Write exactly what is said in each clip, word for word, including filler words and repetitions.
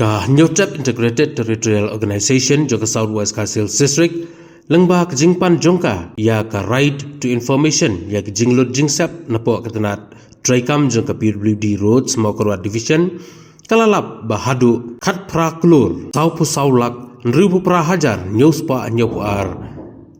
Ka Hynñiewtrep Integrated Territorial Organization jong ka South West Khasi Hills District, lyngba ka jingpan jong ka ïa ka Right to Information ïa ka jinglut jingsep napoh ka tnat treikam jong ka P W D Roads Mawkyrwat Division, ka la lap ba haduh khatphra klur sawphew saw lak hynriewphew phra hajar hynñiew spah hynñiewphew ar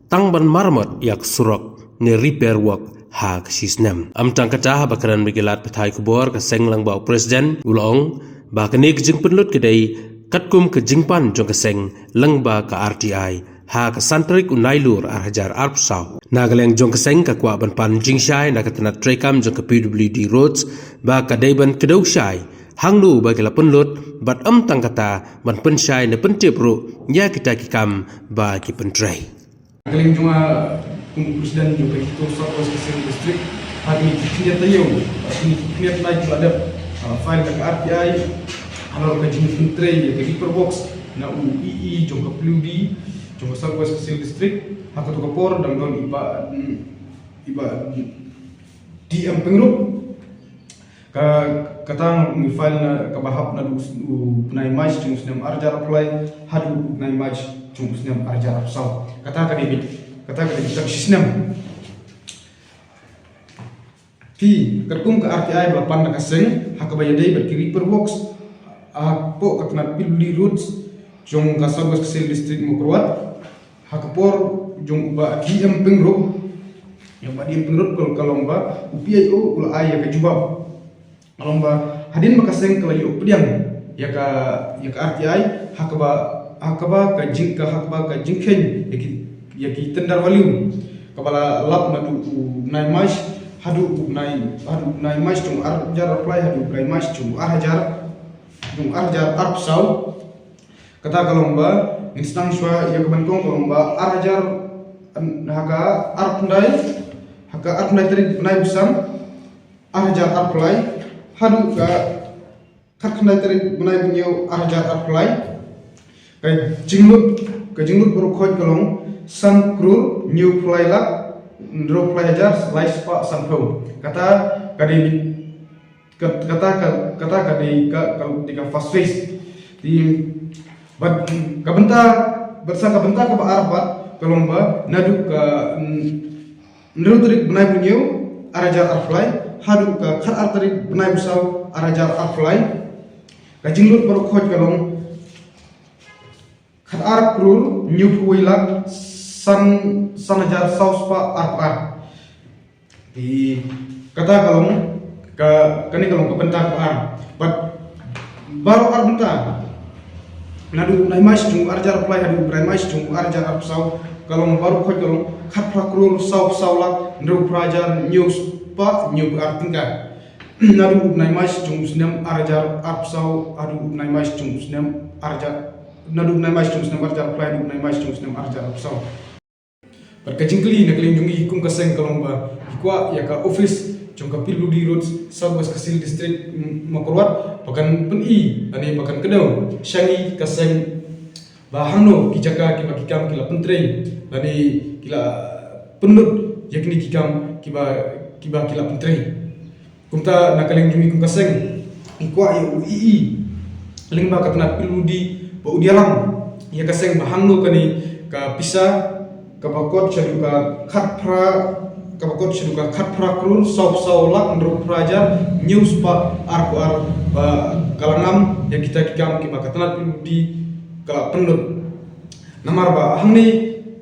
tang ban maramot ïa ka surok ne repair work ha ka shisnem. Ym tang kata, haba kren bad ki lad pathai khubor, ka seng lyngba u President u la ong ba kane ka jingpynlut ka dei katkum ka jingpan jong ka seng lyngba ka R T I ha ka san tarik u Nailur ar hajar arphew saw. Na ka liang jong ka seng, ka kwah ban pan jingshai na ka tnat treikam jong ka P W D Roads ba ka dei ban kdew shai hangno ba ki la pynlut, bad ym tang kata, ban pynshai ne pyntip ruh ïa kita ki kam ba ki pyntrei. Ka liang jong nga kum u President jong ka HITO South West Khasi Hills District, ha kine ki khyndiat taïew, ha kine ki khyndiat lai ki la dep, ah, file da ka R T I halor ka jingpyntrei ïa ka repair works na u E E jong ka P W D jong ka South West Khasi Hills District. Ha kato ka por dang don i Bah, mm, i Bah D M Pyngrope. Ka, kata ngi file na kaba hap naduh u bnai March jong u snem ar hajar arphew lai haduh u bnai March jong u snem ar hajar arphew saw. Kata ka dei beit, kata ka dei beit tang shisnem. Te katkum ka R T I ba la pan da ka seng ha kaba ïadei bad ki repair works hapoh ka tnat P W D Roads jong ka South West Khasi Hills District Mawkyrwat, ha ka por jong u Bah D M Pyngrope, ïa u Bah D M Pyngrope ka, ka long ba u P I O u la ai ïa ka jubab. Ka long ba hadien ba ka seng ka la ïoh pdiang ïa ka, ïa ka R T I, ha kaba, ha kaba ka jing, ka, ha kaba ka jingkheiñ ïa ki, ïa ki tender value, kaba la lap naduh u bnai March haduh u bnai, haduh u bnai March jong u ar hajar arphew lai haduh u bnai March jong u ar hajar, jong u ar hajar arphew saw. Kata ka long ba ngin sdang shuwa ïa ka ban kong, ka long ba ar hajar, em, ha ka arphew khyndai, ha ka arphew khyndai tarik bnai Busan, ar hajar arphew lai, haduh ka khatkhyndai tarik bnai Bnai ar hajar arphew lai. Ka jinglut, ka jinglut baroh khoit ka long san klur hynñiewphew lai lak hynriewphew lai hajar lai spah sanphew. Kata ka dei, ka, kata ka, kata ka dei ka, ka dei ka first phase. Te bad ka bynta, bad sa ka bynta kaba ar pat ka long ba naduh ka, mm, hynriew tarik bnai Bnai ar hajar arphew lai haduh ka khatar tarik bnai Busaw ar hajar arphew lai. Ka jinglut baroh khoit ka long khatar klur hynñiewphew wei lak san, san hajar saw spah arphew ar. Te kata ka long ka, kane ka long ka bynta kaba ar. Bad baroh ar bynta, naduh u bnai March jong u ar hajar arphew lai haduh u bnai March jong u ar hajar arphew saw, ka long baroh khoit ka long khatphra klur sawphew saw lak hynriewphew phra hajar hynñiew spah hynñiewphew ar tyngka. Naduh u bnai March jong u snem ar hajar arphew saw haduh u bnai March jong u snem ar hajar, naduh u bnai March jong u snem ar hajar arphew lai haduh u bnai March jong u snem ar hajar arphew saw. Bad ka jingkylli na ka liang jong ngi kum ka seng ka long ba ngi kwah ïa ka office jong ka P W D Roads South West Khasi Hills District, mm, Mawkyrwat, ba kan pyni lane ba kan kdew sha ngi ka seng ba hangno ki jaka kiba ki kam ki la pyntrei lane ki la pynlut ïa kine ki kam kiba, kiba ki la pyntrei. Kumta na ka liang jong ngi kum ka seng ngi kwah ïa u E E lyngba ka tnat P W D ba un ïalam ïa ka seng ba hangno kane ka pisa kaba kot shaduh ka khatphra, kaba kot shaduh ka khatphra klur sawphew saw lak hynriewphew phra hajar hynñiew spah arphew ar ba ka la ngam ïa kita ki kam kiba ka tnat P W D ka la pynlut. Namar ba hangne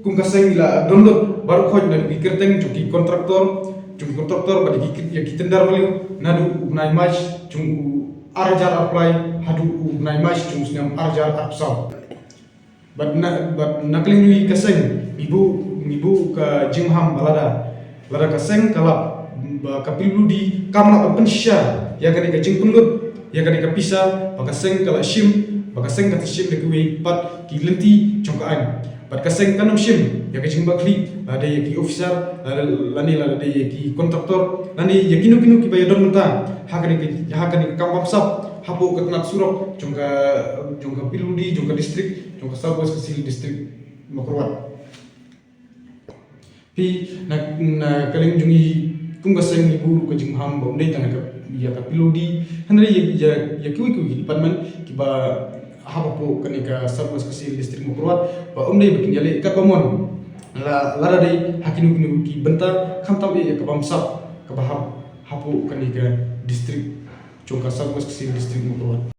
kum ka seng ngi la download baroh khoit na ki kyrteng jong ki kontraktor, jong ki kontraktor bad ïa ki, ïa ki tender value naduh u bnai March jong u ar hajar arphew lai haduh u bnai March jong u snem ar hajar arphew saw. Bad na, bad na ka liang jong ngi ka seng ngi buh, ngi buh ka jingmaham ba lada, lada ka seng ka lap ba ka P W D kam lah ban pynshisha ïa kane ka jingpynlut ïa kane ka pisa ba ka seng ka la shim, ba ka seng ka shim da kiwei pat ki lynti jong ka aiñ. Bad ka seng kan ym shim ïa ka jingbakhlieh lada ïa ki officer, lada, lane lada ïa ki kontraktor lane ïa kino kino kiba ïadon bynta ha kane ka, ha kane ka kam bamsap hapoh ka tnat surok jong ka, jong ka P W D, jong ka district, jong ka South West Khasi Hills District Mawkyrwat. Phi, na, na ka liang jong ngi kum ka seng ngi buh ka jingmaham ba ym dei tang ïa ka, ïa ka P W D, hynrei ïa, ïa, ïa kiwei kiwei ki department kiba, hap hapoh kane ka South West Khasi Hills District Mawkyrwat, ba um dei ba kin ïaleh katba mon, la lada dei ha kino kino ki bynta, khamtam eh ïa ka bamsap kaba hap hapoh kane ka district jong ka South West Khasi Hills District Mawkyrwat.